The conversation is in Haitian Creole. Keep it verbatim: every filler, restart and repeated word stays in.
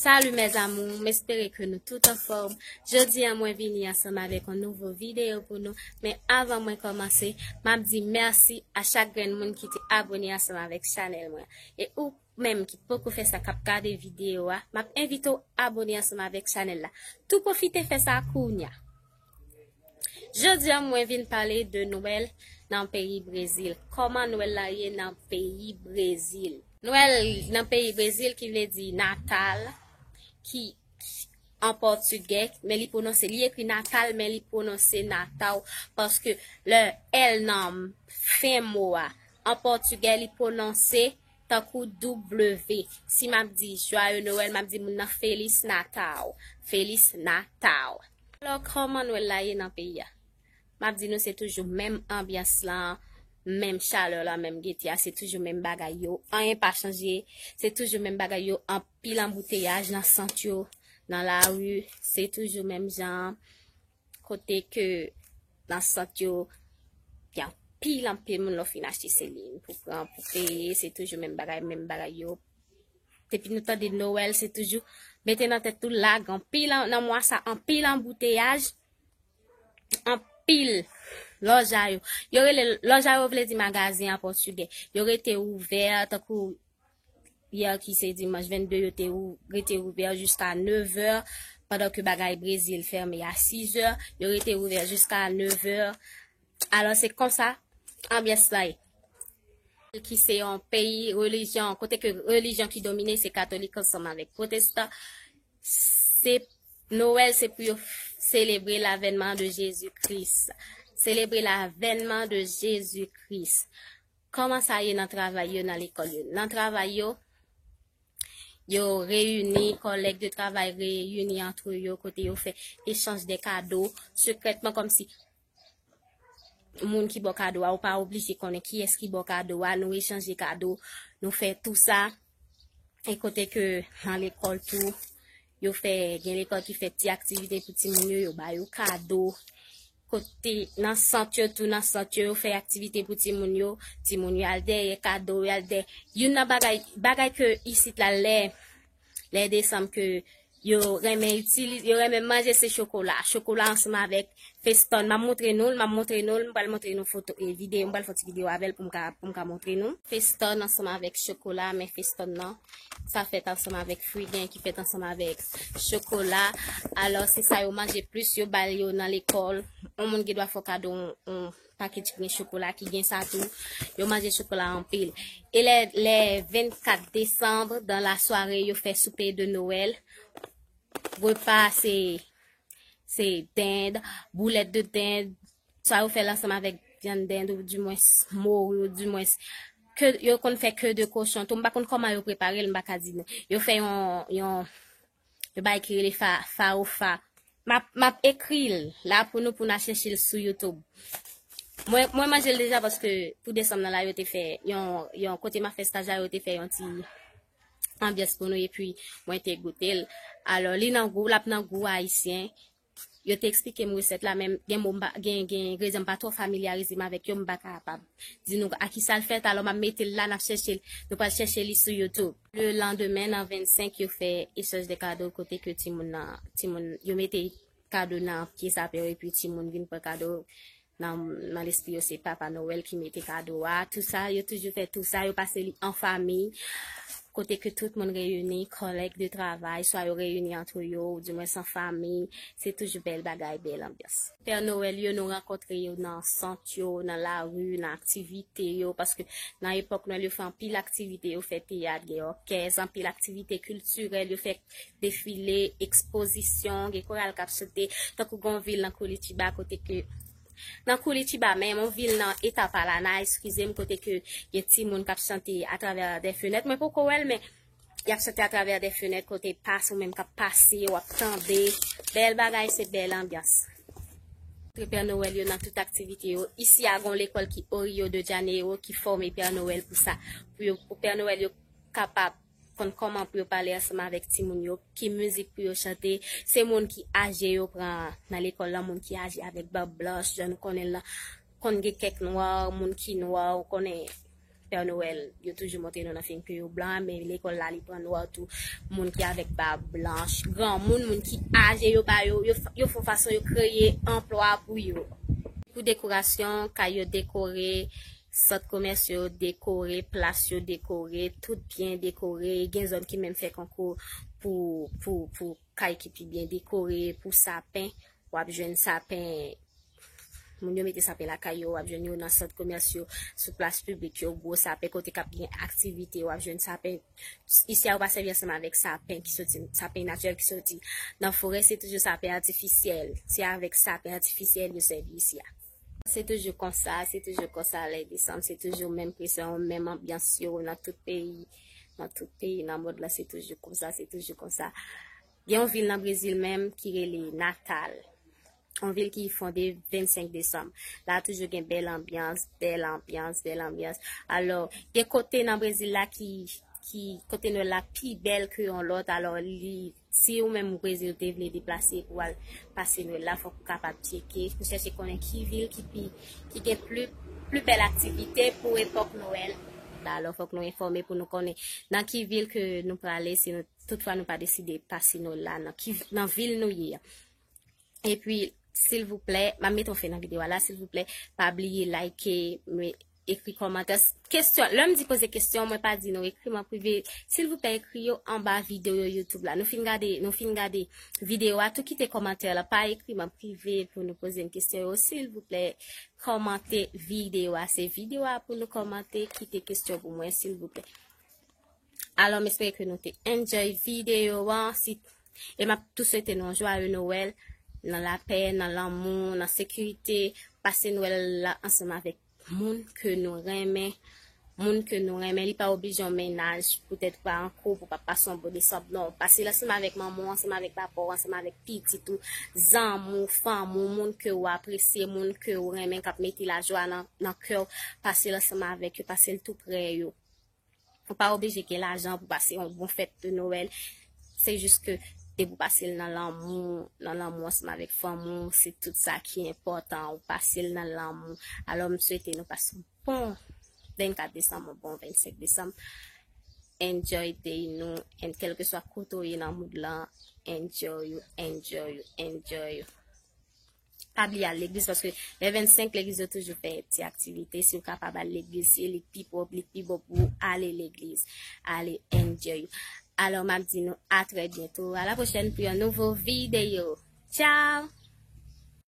Salut mes amours, m espere ke nou tout anfòm. Jodi a mwen vini ansanm avèk yon nouvo videyo pou nou. Men avan mwen kòmanse, m ap di mèsi a chak grenn moun ki te abone ansanm avèk chanèl mwen. E ou menm ki poko fè sa, k ap gade videyo a, m ap envite w abone ansanm avèk chanèl la. Tou pwofite fè sa kounya. Jodi a mwen vin pale de Nwèl nan peyi Brezil. Kòman Nwèl la ye nan peyi Brezil? Nwèl nan peyi Brezil ki vle di Natal, ki an pòtigè, men li pwononse, li ekri Natal, men li pwononse Natal, paske lè L nan fen mo a, an pòtigè, li pwononse tankou W. Si m ap di Joyeux Noël, m ap di moun nan Feliz Natal, Feliz Natal. Alò, kòman Nwèl la ye nan peyi a? M ap di nou, se toujou menm anbyans lan, menm chalè la, menm gete a, se toujou menm bagay yo. Anyen pa chanje, se toujou menm bagay yo. Anpil anbouteyaj nan sant yo, nan lari, se toujou menm jan. Kote ke nan sant yo, gen anpil, anpil moun lè w fin achte selin pou pran, pou peye, se toujou menm bagay, menm bagay yo. Depi nou tande Nwèl, se toujou mete nan tèt tou la, gen anpil an-, nan mwa sa, anpil anbouteyaj, anpil lòj a yo. Yo rele lòj a yo vle di magazen an pòtigè. Yo rete ouvè tankou yè ki se dimanch vennde, yo te ou-, rete ouvè jiska nevè, pandan ke bagay Brezil fèmen a sizè, yo rete ouvè jiska nevè. Alò, se konsa anbyans la ye. Ki se yon peyi relijyon, kote ke relijyon ki domine se katolik ansanm avèk pwotestan. Se Nwèl, se pou yo selebre lavènman de Jezi Kris. Selebre lavènman de Jezi Kris. Kòman sa ye nan travay yo, nan lekòl yo? Nan travay yo, yo reyini, kòlèg de travay reyini antre yo, kote yo fè echanj de kado, sekrètman, kòmsi moun ki ba w kado a, ou pa oblije konnen kiyès ki ba w kado a, nou echanje kado, nou fè tou sa. E kote ke nan lekòl tou, yo fè, gen lekòl ki fè ti aktivite pou timoun yo, yo ba yo kado. Kote nan sant yo tou, nan sant yo, yo fè aktivite pou timoun yo, timoun yo al dèyè kado, yo al dèyè. Youn nan bagay, bagay ke isit la, lè, lè desanm ke yo renmen itilize, yo renmen manje se chokola. Chokola ansanm avèk festòn. M ap montre nou l, m ap montre nou l, m pral montre nou foto e videyo, m pral fè yon ti videyo avè l pou m ka, pou m ka montre nou. Festòn ansanm avèk chokola, men festòn nan, sa fèt ansanm avèk fwi, gen ki fèt ansanm avèk chokola. Alò, se sa yo manje plis, yo ba l yo nan lekòl. Yon moun gen dwa fè w kado yon, yon pakèt ki gen chokola, ki gen sa tou. Yo manje chokola anpil. E lè, lè vennkat desanm, dans la soirée, yo fè souper de Noël. Repa se, se dend, boulèt de dend, sa yo fè l ansanm avèk vyann dend, ou dimwens mori, ou dimwens ke, yo konn fè ke de kochon tou. M pa konn kòman yo prepare l, m pa ka di nou. Yo fè yon, yon, yon bagay ki rele fa, farofa. M ap, m ap ekri l la pou nou, pou n al chèche l sou YouTube. Mwen, mwen manje l deja paske pou desanm nan la, yo te fè yon, yon kote m ap fè staj la, yo te fè yon ti anbyans pou nou, epi mwen te goute l. Alò, li nan gou, l ap nan gou ayisyen. Yo te eksplike m resèt la, men gen mo m pa, gen, gen engredyan m pa twò familyarize m avèk yo, m pa kapab di nou a ki sa l fèt, alò m ap mete l la, n ap chèche l, nou pral chèche li sou YouTube. Le lendemain, nan vennsenk, yo fè echanj de kado kote ke timoun nan, timoun, yo mete kado nan pye sapè yo, epi timoun vin pran kado nan, nan lespri yo, se Papa Noël ki mete kado a. Tou sa, yo toujou fè tou sa, yo pase li an fanmi. Kote ke tout moun reyini, kòlèg de travay, swa yo reyini antre yo, ou dimwens an fanmi. Se toujou bèl bagay, bèl anbyans. Pè Noël yo, nou rankontre yo nan sant yo, nan lari, nan aktivite yo, paske nan epòk Nwèl yo fè anpil aktivite, yo fè teyat, gen òkès, anpil aktivite kiltirèl, yo fè defile, ekspozisyon, gen koral k ap chante, tankou gen yon vil nan Curitiba, kote ke, nan Curitiba menm, yon vil nan eta Paraná, eskize m, kote ke gen timoun k ap chante atravè de fenèt. Mwen poko wè l, men y ap chante atravè de fenèt, kote pase, ou menm k ap pase, w ap tande. Bèl bagay, se bèl anbyans. Antre Pè Noël yo nan tout aktivite yo. Isi a, gen yon lekòl ki o Rio de Janeiro ki fòme Pè Noël pou sa. Pou yo, pou Pè Noël yo kapab konn kòman pou yo pale ansanm avèk timoun yo, ki mizik pou yo chante. Se moun ki aje yo pran nan lekòl lan, moun ki aje avèk bab blanch, jan nou konnen l lan. Konn gen kèk nwa, moun ki nwa, ou konnen Pè Nwèl, yo toujou montre nou nan fim ke yo blan, men lekòl la li pran nwa tou, moun ki avèk bab blanch, granmoun, moun ki aje, yo ba yo, yo, yo fè fason yo kreye anplwa pou yo. Pou dekorasyon, kay yo dekore, sant komès yo dekore, plas yo dekore, tout byen dekore, gen zòn ki menm fè konkou pou, pou, pou kay ki pi byen dekore, pou sapen, w ap jwenn sapen, moun yo mete sapen lakay yo, w ap jwenn yo nan sant komès yo, sou plas piblik yo, gwo sapen kote k ap gen aktivite, w ap jwenn sapen. Isi a, yo pa sèvi ansanm avèk sapen ki soti, sapen natirèl ki soti nan forè, se toujou sapen atifisyèl. Se avèk sapen atifisyèl yo sèvi isi a. Se toujou konsa, se toujou konsa lè desanm, se toujou menm presyon, menm anbyans yo nan tout peyi, nan tout peyi, nan mond lan, se toujou konsa, se toujou konsa. Gen yon vil nan Brezil menm ki rele Natal. Yon vil ki fonde vennsenk desanm. La toujou gen bèl anbyans, bèl anbyans, bèl anbyans. Alò, gen kote nan Brezil la ki, ki kote Nwèl la pi bèl ke yon lòt. Alò, li, si ou menm ou Brezil te vle deplase pou al pase Nwèl la, fòk ou kapab tcheke, pou chèche konnen ki vil ki pi, ki gen pli, pli bèl aktivite pou epòk Nwèl. Alò, fòk nou enfòme pou nou konnen nan ki vil ke nou prale, si nou, toutfwa nou pa deside pase Nwèl la, nan ki, nan vil nou ye a. Epi, silvouplè, m ap mete yon fen nan videyo a la, silvouplè, pa bliye like, me, ekri kòmantè. Kesyon, lè m di poze kesyon, mwen pa di nou ekri m an prive. Silvouplè, ekri yo anba videyo YouTube la. Nou fin gade, nou fin gade videyo a, tou kite kòmantè la, pa ekri m an prive pou nou poze m kesyon yo. Silvouplè, kòmante videyo a. Se videyo a pou nou kòmante, kite kesyon pou mwen, silvouplè. Alò, m espere ke nou te enjoy videyo an. Si, e m ap tou swete nou yon jwaye Nwèl nan lapè, nan lanmou, nan sekirite. Pase Nwèl la ansanm avèk moun ke nou renmen, moun ke nou renmen. Li pa oblije yon mennaj, poutèt pa an koup, ou pa pase yon bon desanm. Non, pase l ansanm avèk manman w, ansanm avèk papa w, ansanm avèk pitit ou, zanmi w, fanmi w, moun ke w apresye, moun ke w renmen, k ap mete lajwa nan, nan kè w. Pase l ansanm avèk yo, pase l tou prè yo. Ou pa oblije gen lajan pou pase yon bon fèt de Nwèl. Se jis ke depi w pase l nan lanmou, nan lanmou ansanm avèk fanmi w, se tout sa ki enpòtan. Ou pase l nan lanmou. Alò, m swete nou pase yon bon vennkat desanm, yon bon vennsenk desanm. Enjoy day nou, and kèlkeswa kote w ye nan mond lan, enjoy ou, enjoy ou, enjoy ou. Pa bliye al legliz, paske lè vennsenk, legliz yo toujou fè ti aktivite. Si w kapab al legliz, se li k pi pwòp, li k pi bon pou w ale legliz. Ale enjoy. Alò, m ap di nou a trè byento, a la pwochèn pou yon nouvo videyo. Tchao!